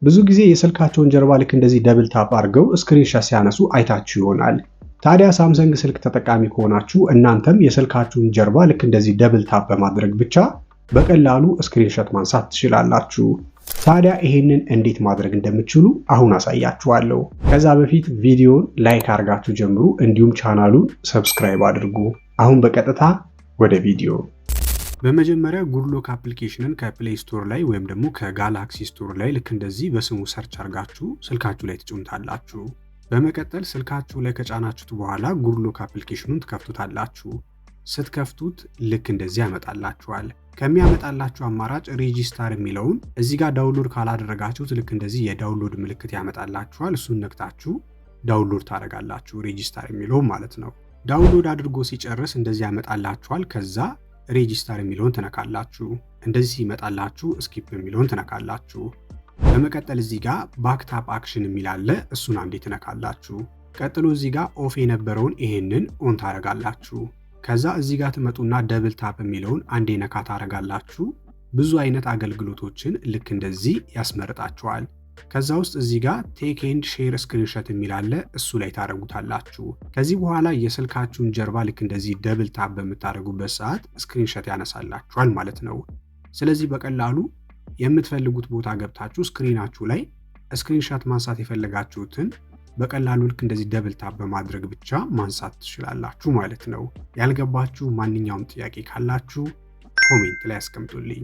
ብዙ ጊዜ የስልካቸውን ጀርባ ልክ እንደዚህ double tap አድርገው screenshot ሲያነሱ አይታችሁ ይሆናል። ታዲያ ሳምሰንግ ስልክ ተጠቃሚ ከሆናችሁ እናንተም የስልካችሁን ጀርባ ልክ እንደዚህ double tap በማድረግ ብቻ በቀላሉ screenshot ማንሳት ትችላላችሁ። ታዲያ ይሄንን እንዴት ማድረግ እንደምትችሉ አሁን አሳያችኋለሁ። ከዛ በፊት ቪዲዮን like አድርጋችሁ ጀምሩ፣ እንዲሁም ቻናሉን subscribe አድርጉ። አሁን በቀጥታ ወደ ቪዲዮ። በመጀመሪያ Good Lock application ን ከ Play Store ላይ ወይም ደግሞ ከ Galaxy Store ላይ ልክ እንደዚህ በስሙ search አድርጋችሁ ስልካችሁ ላይ ትጭኑታላችሁ። በመቀጠል ስልካችሁ ላይ ከጫናችሁት በኋላ Good Lock application ኑን ትከፍቱታላችሁ። ስትከፍቱት ልክ እንደዚህ ያመጣላችኋል። ከሚያመጣላችሁ አማራጭ register የሚለውን እዚህ ጋር download ካላደረጋችሁት ልክ እንደዚህ የ download ምልክት ያመጣላችኋል። እሱን ነክታችሁ download ታደርጋላችሁ፣ register የሚለውን ማለት ነው። Download አድርጎ ሲጨርስ እንደዚህ ያመጣላችኋል። ከዛ register የሚለውን ትነካላችሁ። እንደዚህ ሲመጣላችሁ skip የሚለውን ትነካላችሁ። በመቀጠል እዚህ ጋር back tap action የሚል አለ። እሱን አንዴ ትነካላችሁ። ቀጥሎ እዚህ ጋር off የነበረውን ይሄንን on ታደርጋላችሁ። ከዛ እዚህ ጋር ትመጡና double tap የሚለውን አንዴ ነካ ታደርጋላችሁ። ብዙ አይነት አገልግሎቶችን ልክ እንደዚህ ያስመርጣችኋል። ከዛ ውስጥ እዚህ ጋር take and share screenshot የሚል አለ። እሱ ላይ ታደርጉታላችሁ። ከዚህ በኋላ የስልካችሁን ጀርባ ልክ እንደዚህ double tap በምታደርጉበት ሰዓት screenshot ያነሳላችኋል ማለት ነው። ስለዚህ በቀላሉ የምትፈልጉት ቦታ ገብታችሁ screen ኣችሁ ላይ screenshot ማንሳት የፈለጋችሁትን በቀላሉ ልክ እንደዚህ double tap በማድረግ ብቻ ማንሳት ትችላላችሁ ማለት ነው። ያልገባችሁ ማንኛውም ጥያቄ ካላችሁ comment ላይ አስቀምጡልኝ።